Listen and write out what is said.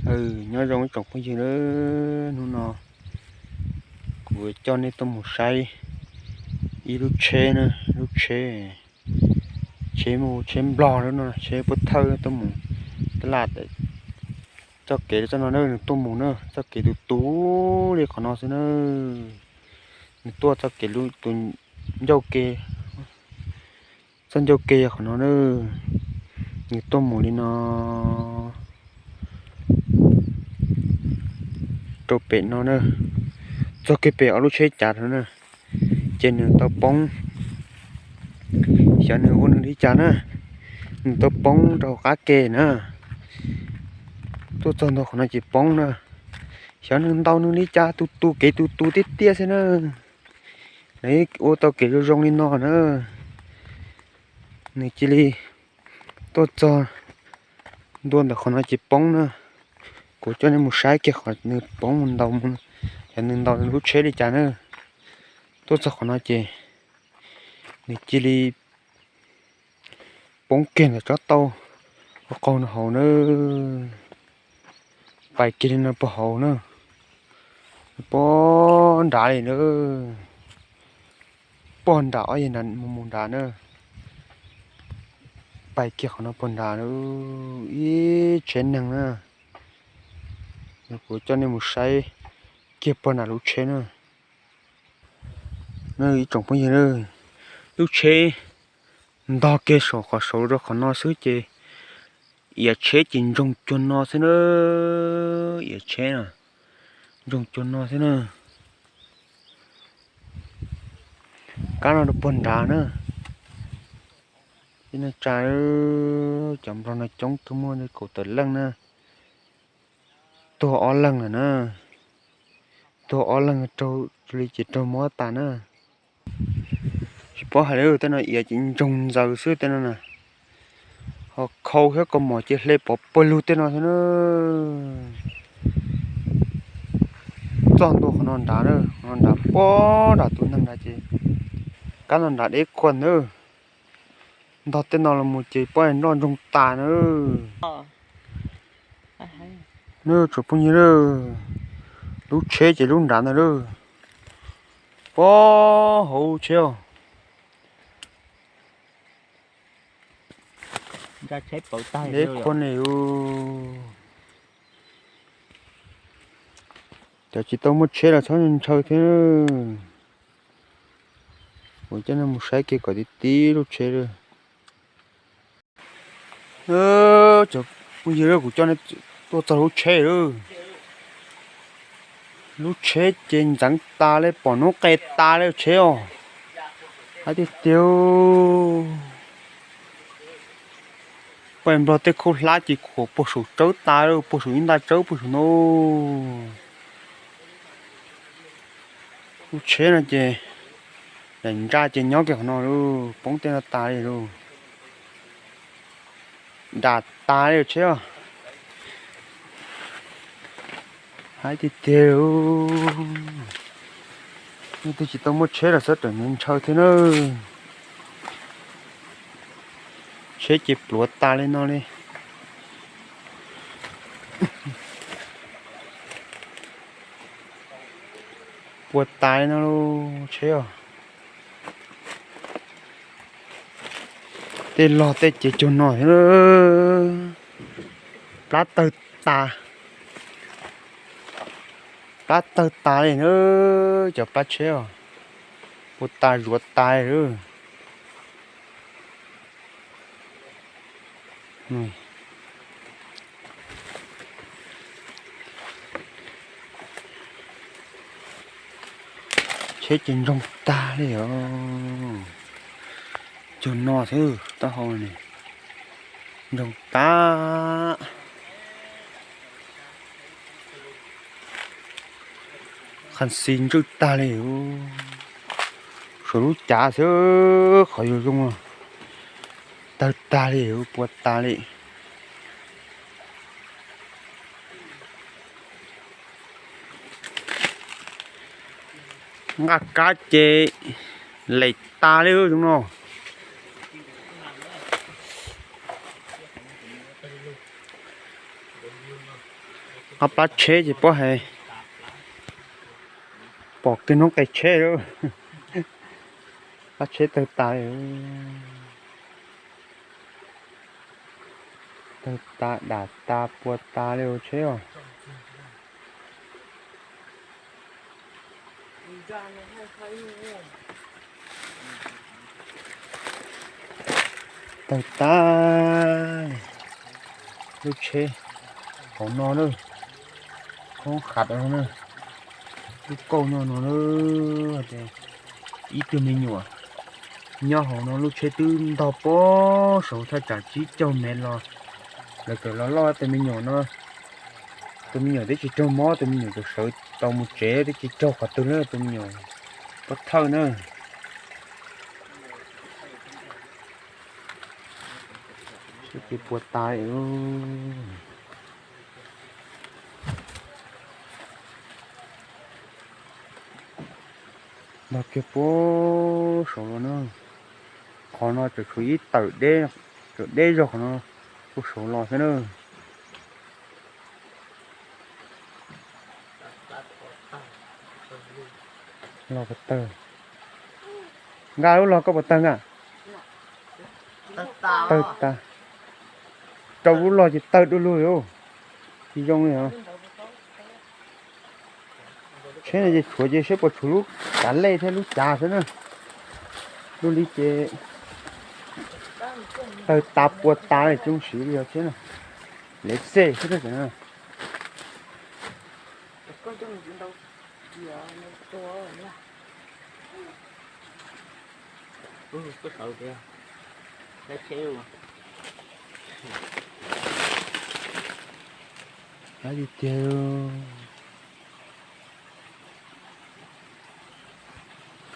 Nyob zoo ib tsoom phooj ywg na, hnub no kuv coj nej tuaj mus saib ib lub tsheb na, lub tsheb, tsheb mus tsheb Nplog no, tsheb pub thawj tuaj mus tab laj. Txoj kev txoj no na, nws tuaj mus na, txoj kev tus tu li qhov no xwb na. Nws tuaj txoj kev tus ncauj ke, txoj ncauj ke yog qhov no na. Nws tuaj mus li no rau pem no na, txog kiag pem ob lub tsheb cav no na, ces nws tau poob. Xyov nws ua nws li cas na, nws tau poob rau hauv qab ke na. Tuaj txog ntua qhov no ces poob na. Xyov nws ntaus nws li cas, tus tu kev tus tu tiag tiag xwb na. Nws ua tau kev zoo zoo li no na, nws cia li tuaj txog ntua ntawm qhov no ces poob na. Kuv coj nej mus saib kiag qhov nws poob mus ntaus, xyov nws ntaus nws lub tsheb li cas na. Tuaj txog qhov no ces nws cia li poob kiag ntawm tsob tauj qaug no hauv na, pais kiag li no puag hauv na, puag nrad li na, puag nram ob yag mus mus nrad na, pais kiag qhov no puag nrad na, ib tsheb neeg na. Kuv coj nej mus saib kiag puag nram lub tsheb na. Ib tsoom phooj ywg, lub tsheb ntog kiag saum qhov saud rau qhov no xwb ces iav tsheb ces ntsoog cuag no xwb na, iav tsheb na, ntsoog cuag no xwb na. Kab no rau puag nrad na, ib neej tsa, cov nplog no coob kawg, muaj kaum tawm leej na, tuag ob leeg lawm na, tuag ob leeg raug li ces raug mob tas na. Tsis paub hais li, tej no iav ces ntsoog ntxaws xwb tej no na, ho khau thiab kaus mom ces hle pov puag lug tej no xwb na. Txog ntua qhov no nrad na, qhov no nrad puag nram tus neeg nrad ces kab no nrad deb khuag ntawd. Ntog tej no los mus ces pob nroj ntsoog tas na. Tsoom phooj ywg, lub tsheb ces lub nrad ntag lauj, pob hauv tsheb os. Deb khuag ne. Cov tsis tau muaj tsheb los txhob ntshaw thiab. Kuv coj nej mus saib kiag kom tib tib lub tsheb. Cov phooj ywg, kuv coj nej tuaj txog lub tsheb lawm. Lub tsheb ces ntxeev tas li, pom hnub qe tas li tsheb os. Hais tiag tiag, peb nplog tej khaub hlab ces khuam puag saum tsawb tas, puag saum ib nta tsawb puag saum no. Lub tsheb no ces daim ntsa ces nyob kiag qhov no lauj, poob tej no tas li lauj. Dam tas li tsheb os. Hais tiag tiag, leej twg tsis tau muaj tsheb los txhob rawm ntshaw thiab na. Tsheb ces pluav tas li no li. Puas tas li no lauj tsheb os. Tej log tej ces cuag no thiab, plab tawg tas, plab tawg tas li na, cov plab tsheb os, puas tas zuav tas li. Tsheb ces ntsoog tag li os. Cuag no xwb taub hau ne, ntsoog tag. Qhas xis ntswj tag li, suav lub cav xwb qhov zoo zoo, tawg tag li, puas tas li. Nqaj kab ces lem tas li zoo no. Qab plab tsheb ces puab hais pom kiag noob qes tsheb lawm. Plab tsheb tawg tas, tawg tas dam tas puas tas li tsheb os. Tawg tas lub tsheb hauv no na, khoob khav no na, lub kauj nyob no na. Ib tug me nyuam nyob hauv no lub tsheb twb ntog puag saud thaj tsam tsib caug mev los, lawv txawm los loj tus me nyuam no. Tus me nyuam twb tsis raug mob, tus me nyuam txawm sawv tau mus tsev twb tsis raug qhov twg li tus me nyuam pov thawj na. Sab ces puas tas li. Ntog kiag puag saud los na. Qhov no tseem tshuav ib tawm deb, tawm deb zog qhov no puag saud los xwb na. Los puas tawg? Nqa lub log koj puas tawg nqa? Tawg tas. Rau lub log ces tawg du lug li. Tsis zoo li os. Tsheb no ces tshuav ces seb puas tshuav lub cav lej thiab lub cav xwb na. Lub li ces tawg tas puas tas li tsob siv li os tsheb no. Lev xej xwb na. Tiag tiag.